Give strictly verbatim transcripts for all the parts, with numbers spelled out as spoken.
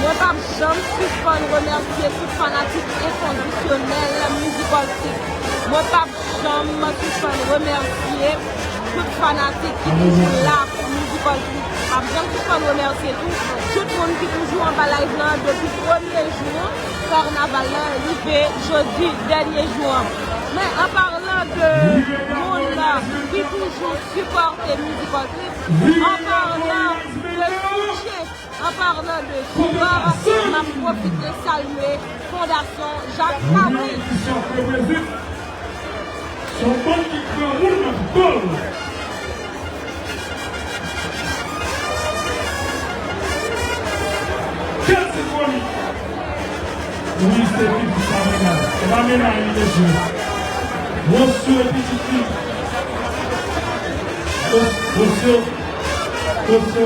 Mwen p ap janm sispann remèsye tout fanatik enkondisyonèl Mizik Oltrik. Mwen p ap janm sispann remèsye tout fanatik ki toujou la pou Mizik Oltrik. M ap janm sispann remèsye tou, tout moun ki toujou anba live lan depi premye jou kanaval lan rive jodi, dènye jou an. Men an palan de moun ki toujou sipòte Mizik Oltrik, an palan de soutyen, an palan de sipò, m ap pwofite salye Fondasyon Jak Fabri. Se yon bann ki granmoun nan gòl. Kèl senfoni! Wi, se pitit sa mennaj. Se pa mennaj li, mesye. Wosyo e pitit li. Wos-, Wosyo. Wosyo.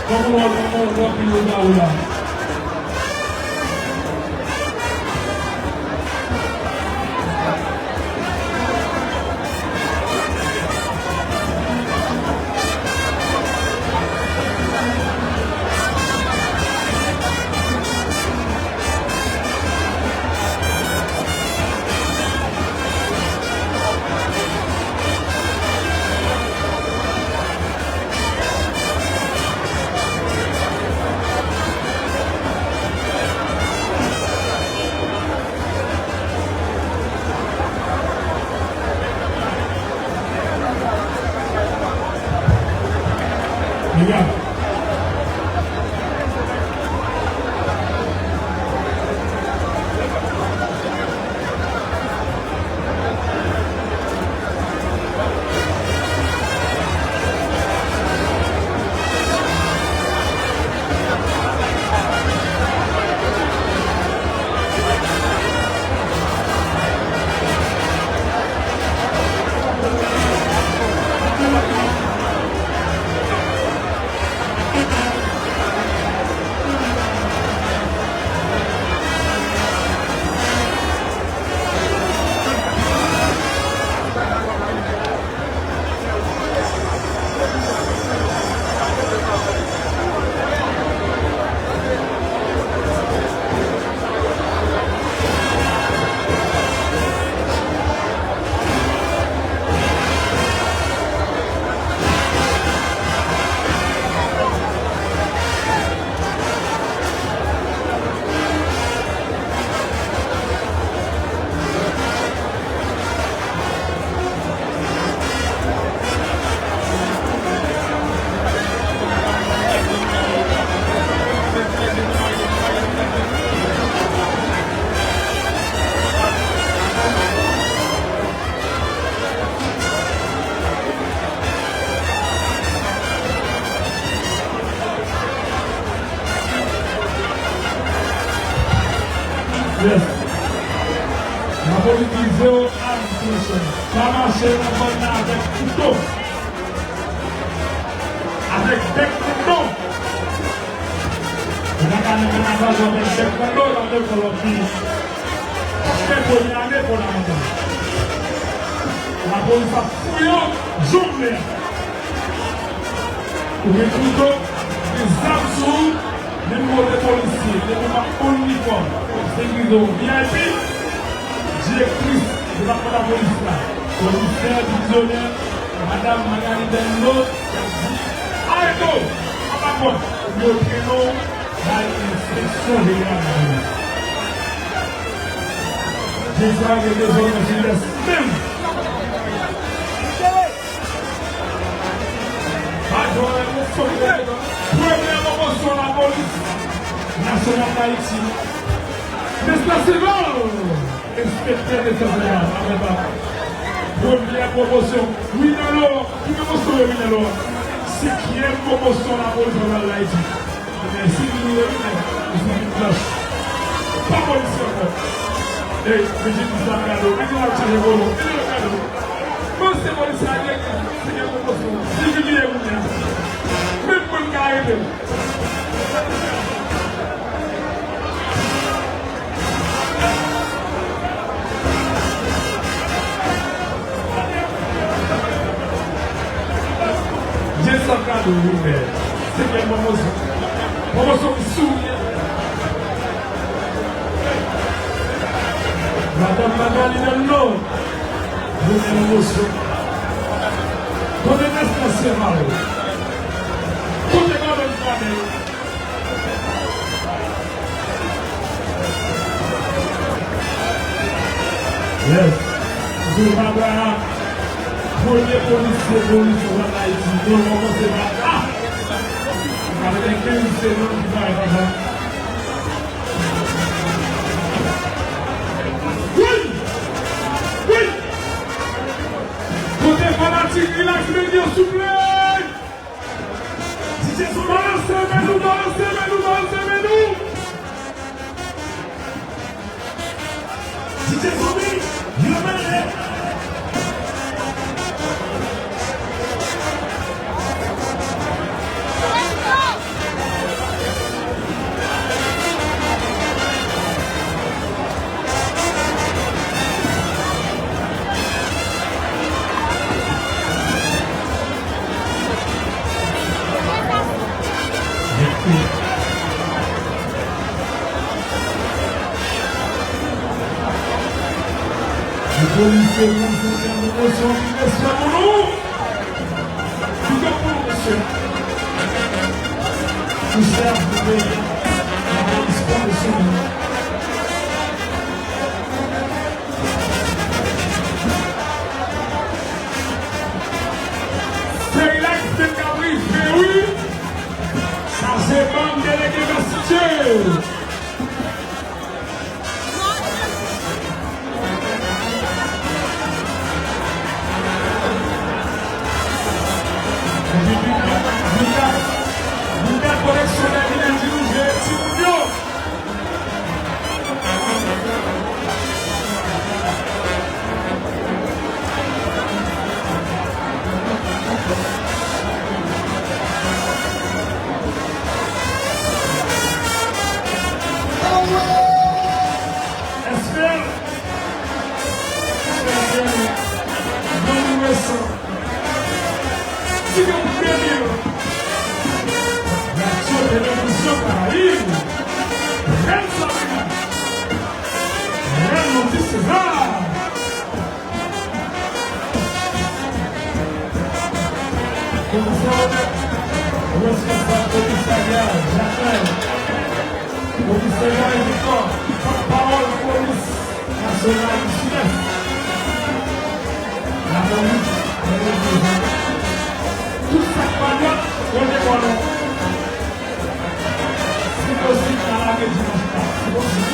Kòman w ap, kòman w ap, yo ba ou la? Yes. Lapolis di zero arm possession. Pa mache nan bòn nan avèk kouto. Avèk bèk nan do. Ou pa ka nan kanaval avèk bèk nan do, tande kòlòk li. Paske premye ane fondamental. Lapolis ap fouye w, jongle. Ou gen kouto, gen zam sou ou, menm kote polisye, depi w pa inifòm, w ap sekirize w V I P, direktris depatman lapolis la, komisè, divizyonè, madam Magali Bello, y ap di, "Arete w!" Anba pòt, pou yo trennen w bay enspeksyon jeneral lapolis. Jodi a, gen dezòd nan Sidès menm. Premyè pwomosyon lapolis nasyonal Dayiti. Mister Civil, enspektè de Sèvèl, apre sa. Premyè pwomosyon, Winelo, ki pwomosyon yo, Winelo? Senkyèm pwomosyon lapolis nasyonal Dayiti. Mèsi, Winelo, Winelo, ou se vin blanch. Pa polisye ankò. Ey, Brigitte, sa kado, Brigitte ap chanje volo, Winelo kado. Bon, se polisye a, se gen pwomosyon. Li ki gen kounye a. Menm mwen, m ka arete l. Jezi ap gade w, wi, men. Se bèl pwomosyon. Pwomosyon ki souri. Madanm Magali Dello, premye emosyon. Kote Nestor Serval? Kote Gordon Fradel? Yes. Zoom Abraham, premye polisye polis ann Ayiti. Nou kòmanse pa la. Avèk kenz segonn ki parèt anvan. Wi! Wi! Kote fanatik Relax Media, souple? Balanse men nou, balanse men nou, balanse men nou. D J Zombie, yo mele. Li polisye moun sou tèm emosyon ki te sou nou. Big up pou nou, mesye. Pou chèf nou peyi a, nan polis pwofesyonèl. Seri la ki fenk ap rive, wi. Sa se bann delege Mèsi Dye. Epi Bouda, Bouda koleksyonè vin di nou jere timoun yo. Èske Mwen resan. Ti gen pou de mil. Radyo Televizyon Karayib. Rèn Sabrina. Rèn Motis César. Komisè Odette. Reskonsab komisarya Jakmèl. Komisè Gary Victor, pòtpawòl polis nasyonal di Sidès. Lapolis, tout sa k pa dwat, rete bò nou. Si posib, pa lage dimanch la. Si posib.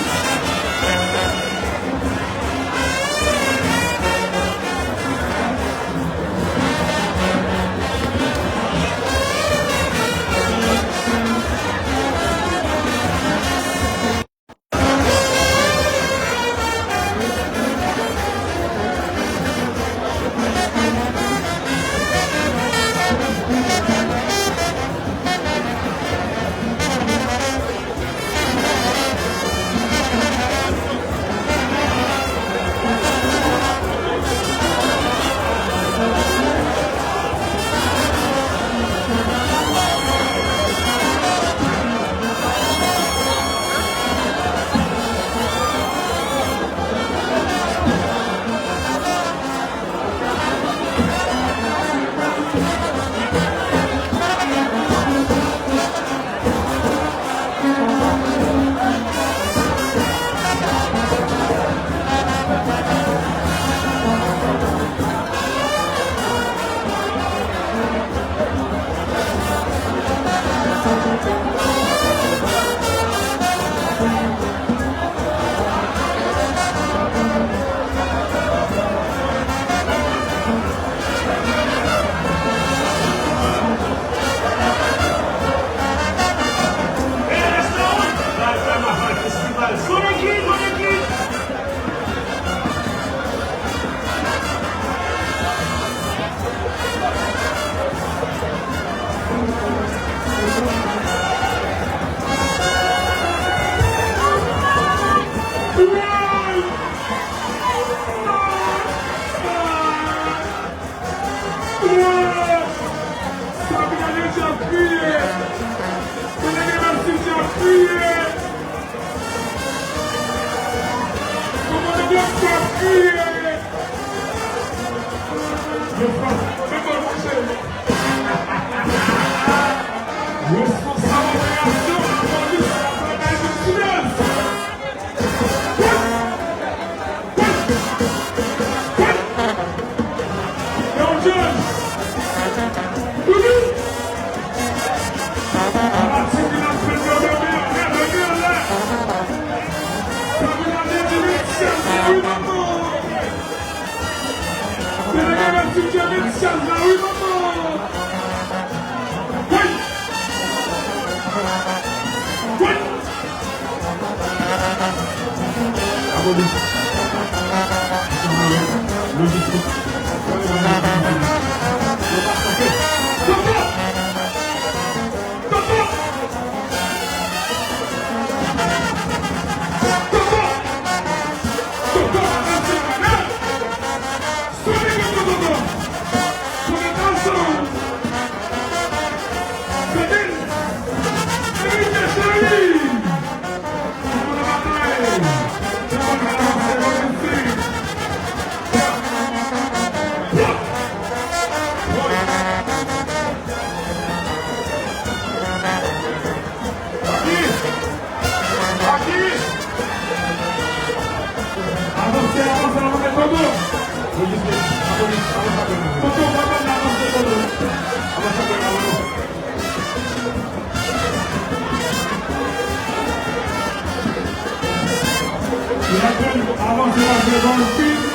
Responsab operasyon lapolis Latòbèl Sud-Est. Yo, John! Toutou! Fanatik ki nan fèt yo, leve, leve, leve! Sa vin nan de minit, chèf, wi, manman! Délégué Mathieu Kevin, chèf la, wi, manman! Wi! Wi! Lapolis. Lojistik. Toto! Toto! Toto! Toto! Sone Toto, Toto! Sone Toto! Fedel! Fedel Deschamps! Avanse, avanse, avanse, Toto! Tonton, papa, avanse, Toto! Avanse, avanse, avanse. L ap avanse, avanse, avanse.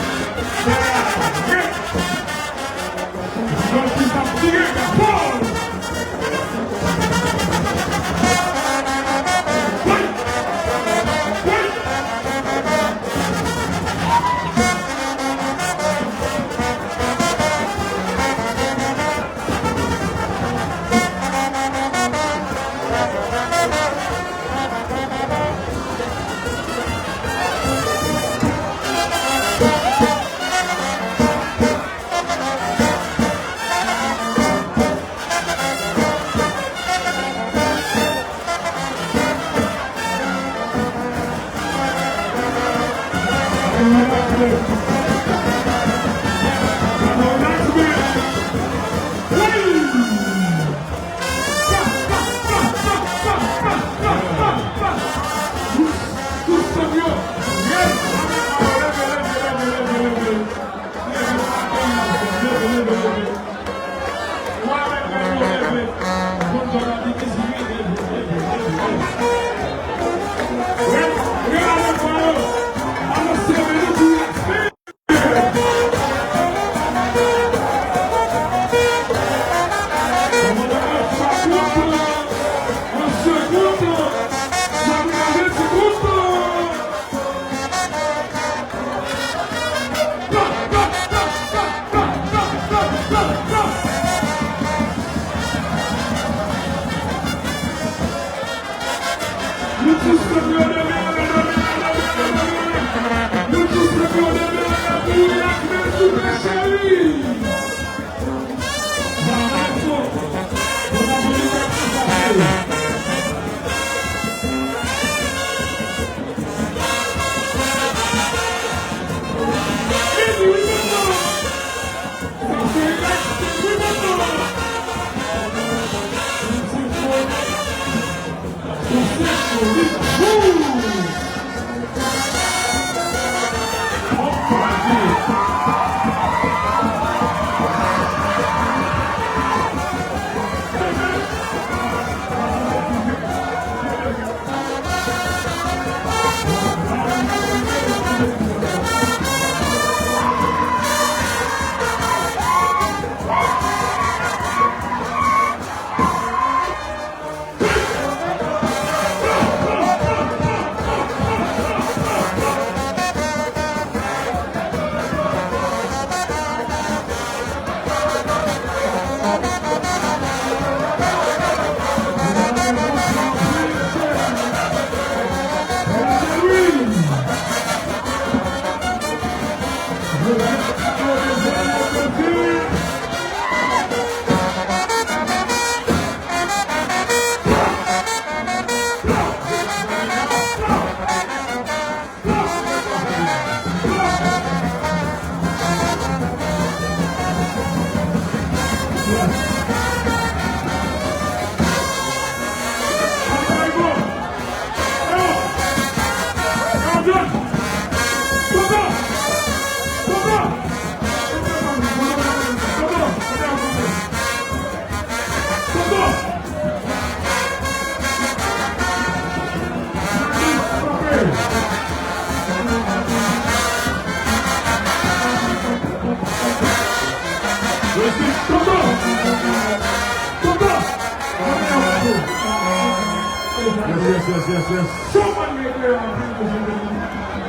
Yes, yes, yes, yes, yes. Chòmàn regle anpil pou jwenn li.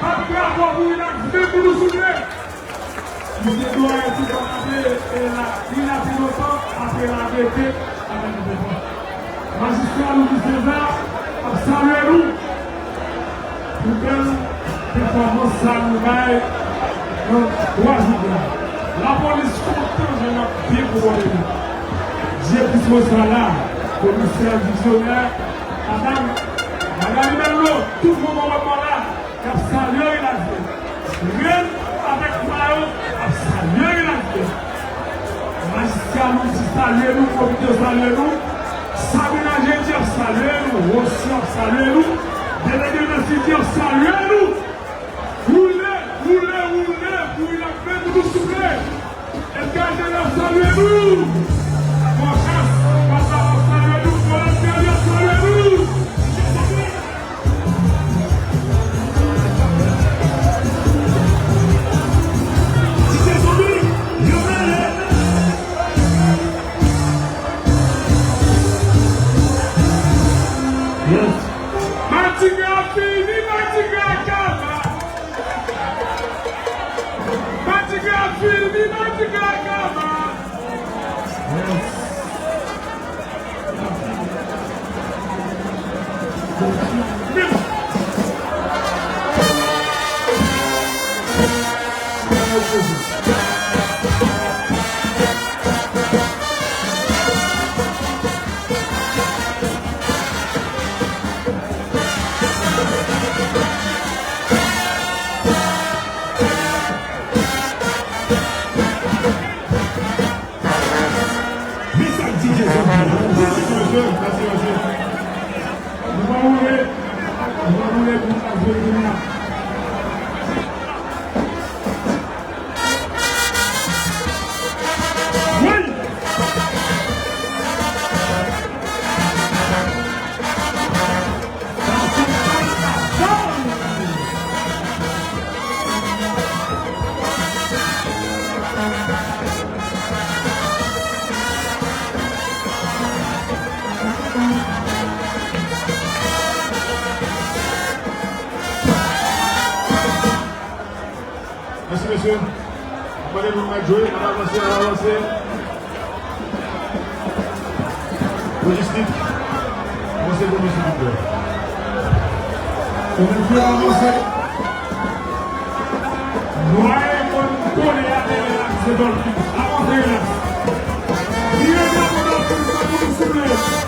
Bat bravo pou Relax, men pou nou souple. Misye dwe ti kòmanse e la, li la pi lontan apre l arete avèk nou. Majistra Louis César ap salye nou pou bèl pèfòmans sa nou bay nan twa jou la. Lapolis kontan jan n ap byen konpòte nou. Dye plis mwen sa la, komisè, diksyonè, madanm, madanm Menlo, tout moun konpòte la. Y ap salye Rilazye. Rèn avèk mayo ap salye Rilazye. Majistra Louis salye nou, komite salye nou. Sabrina Jeudi ap salye nou, Rosi ap salye nou. Delege Nancy ap salye nou. Woule, woule, woule pou Rilazye pou nou souple. Edgar Jean ap salye nou. Bòchas, Papa ap salye nou. Kolonèl Pierre ap salye nou. Yes. Madigra fini, Madigra kaba. Madigra fini, Madigra kaba. Yes. Men sa k di Jezi. Mèsi, mesye. Mèsi, mesye. Nou pa boule. Nou pa boule pou nou ka jwe jounen an. Wi! Mèsi, mesye. Mwen mande nou mèt jwe, n ap avanse, n ap avanse. Lojistik, avanse pou nou, silvouplè. Komite avanse. Nwaye konn kole a dèyè la, se Dolphy. Avanse, Relax. Vire drapo Dolphy, sa pou nou souple.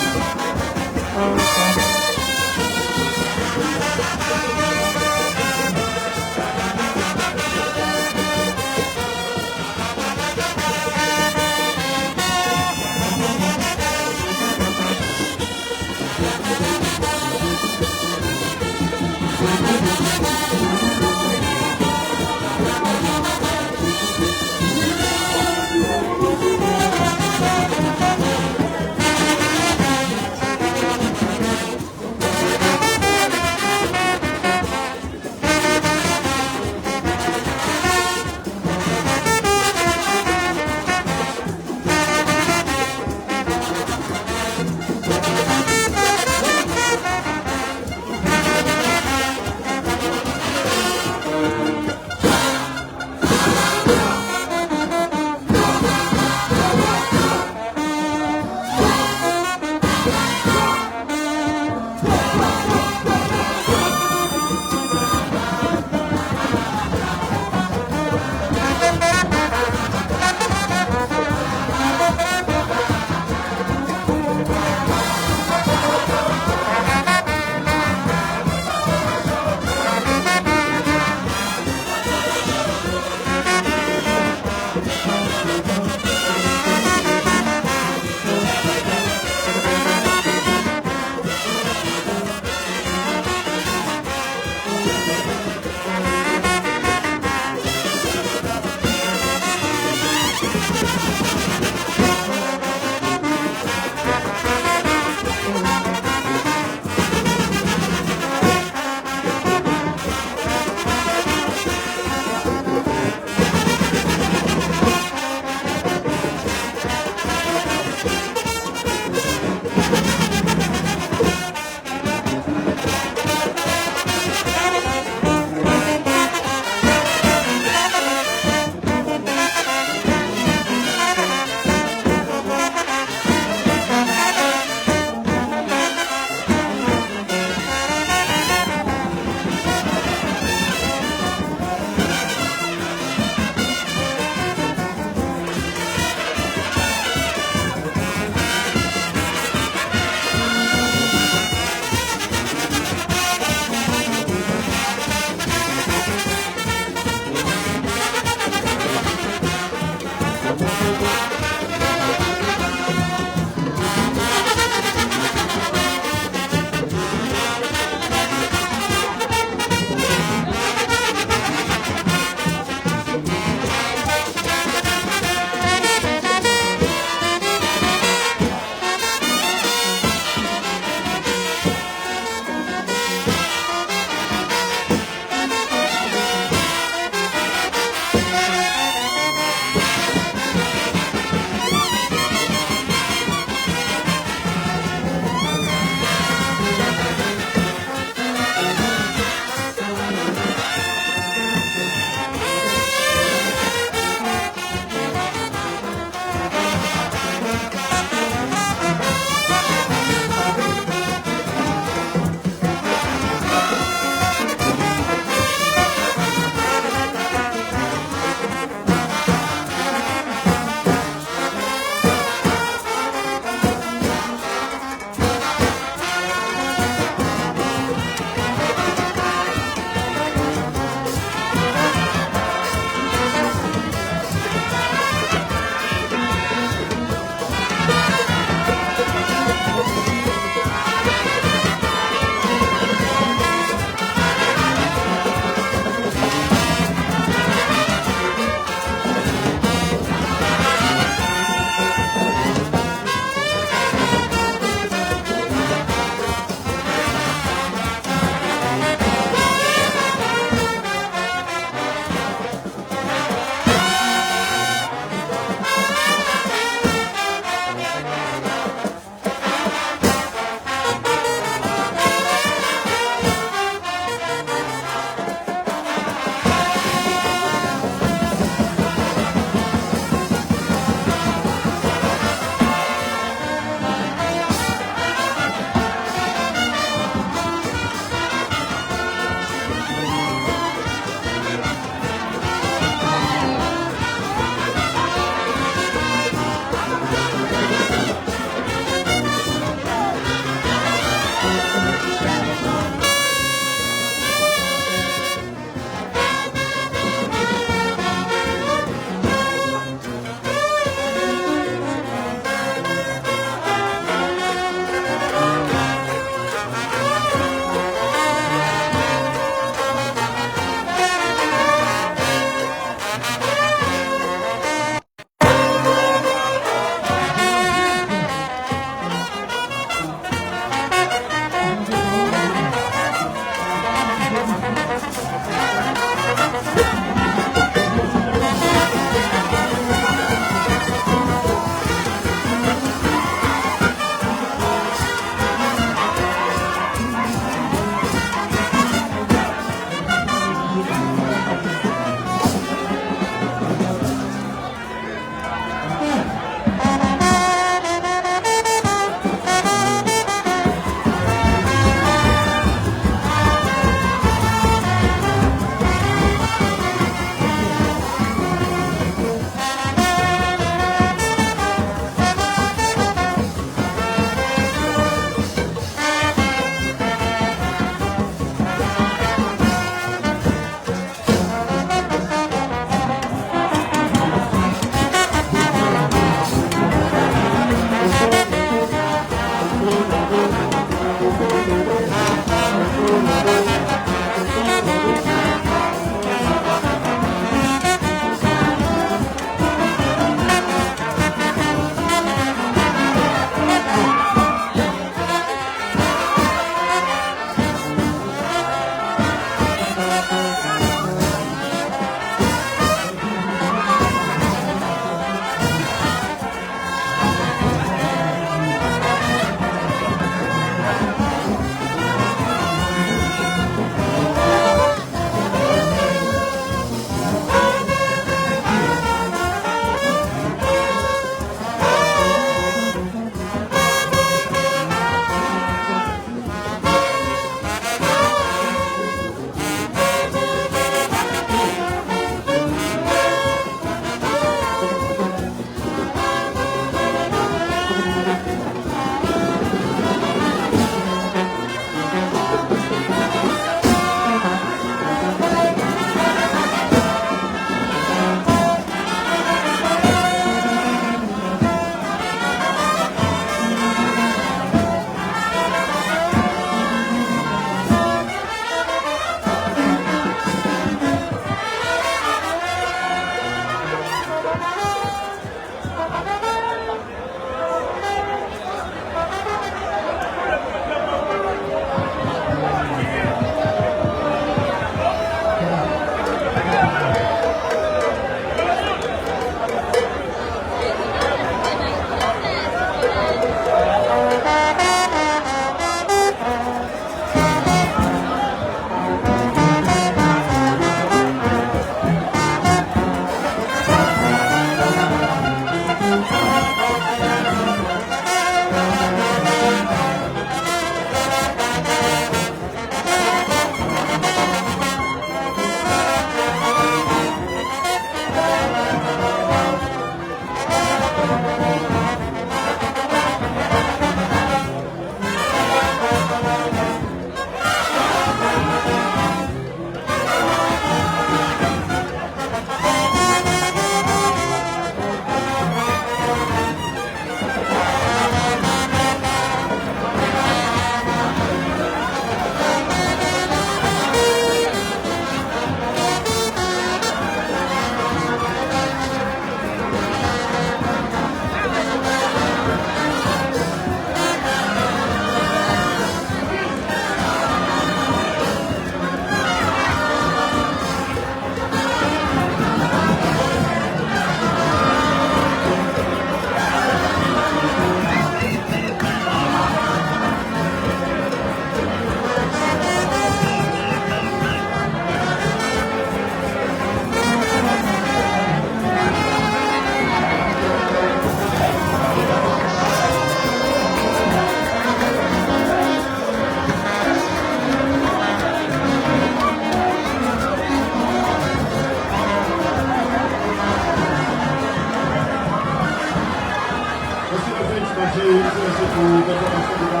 Mèsi, mèsi, mèsi pou enfòmasyon de la.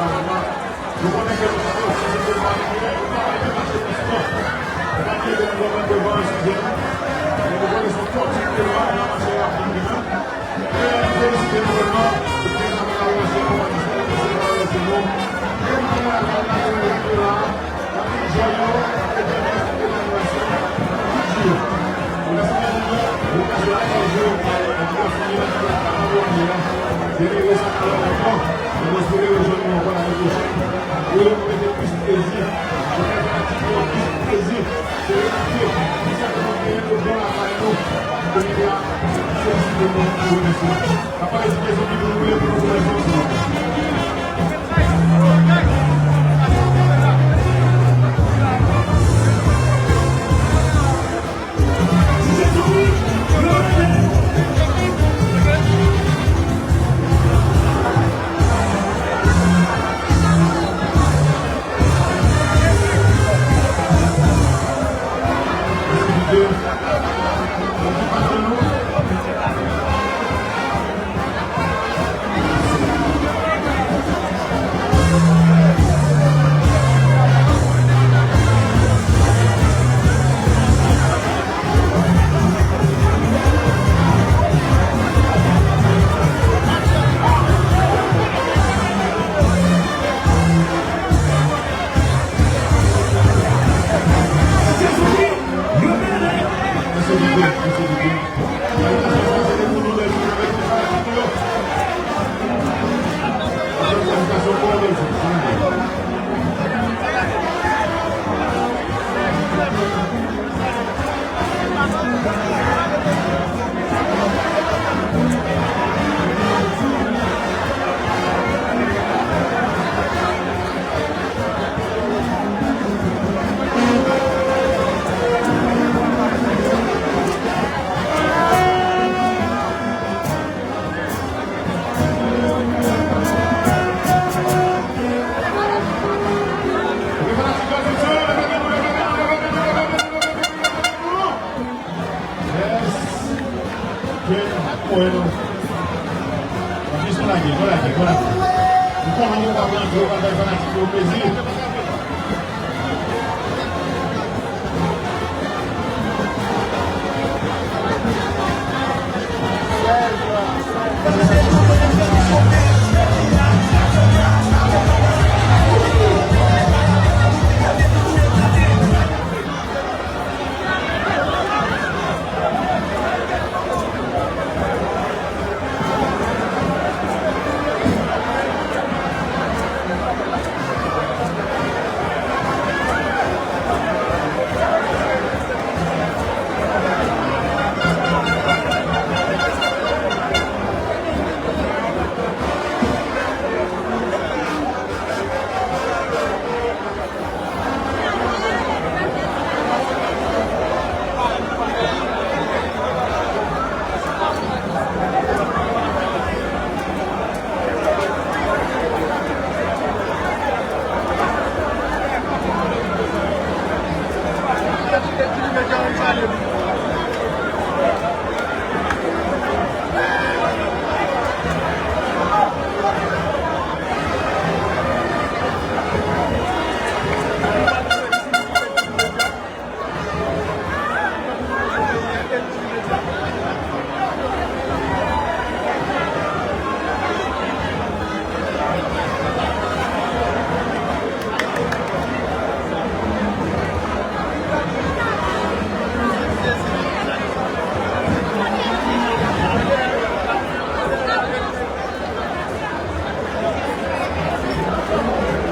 Nou konnen ke nou se yon sosete patriyòt, nou pa bay de mache distan. Nou pa bliye ke nou gen devan sijè nou. Men nou konnen se yon kontinite de travay nan mache rapid li menm. E nou felisite gouvènman pou prezans nou nan relasyon konpatisyon, nou se nan relasyon nou. E nou gen la, nou gen la, nou gen la. Yes. Ken, mwen nou. Jis nou lage, nou lage, nou lage. Nou konnen nou pa pran dlo, pa bay fanatik yo plezi.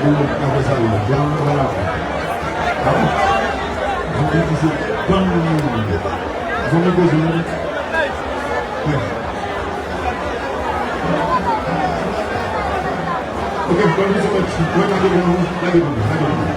Gade lòt travay sa yo. Gade lòt travay la. Ah bon? Gade ki se bann moun yo. Zanmi koze non. Ok, bon, nou se mèt. Mwen, lage pou mwen, lage pou mwen, lage pou mwen.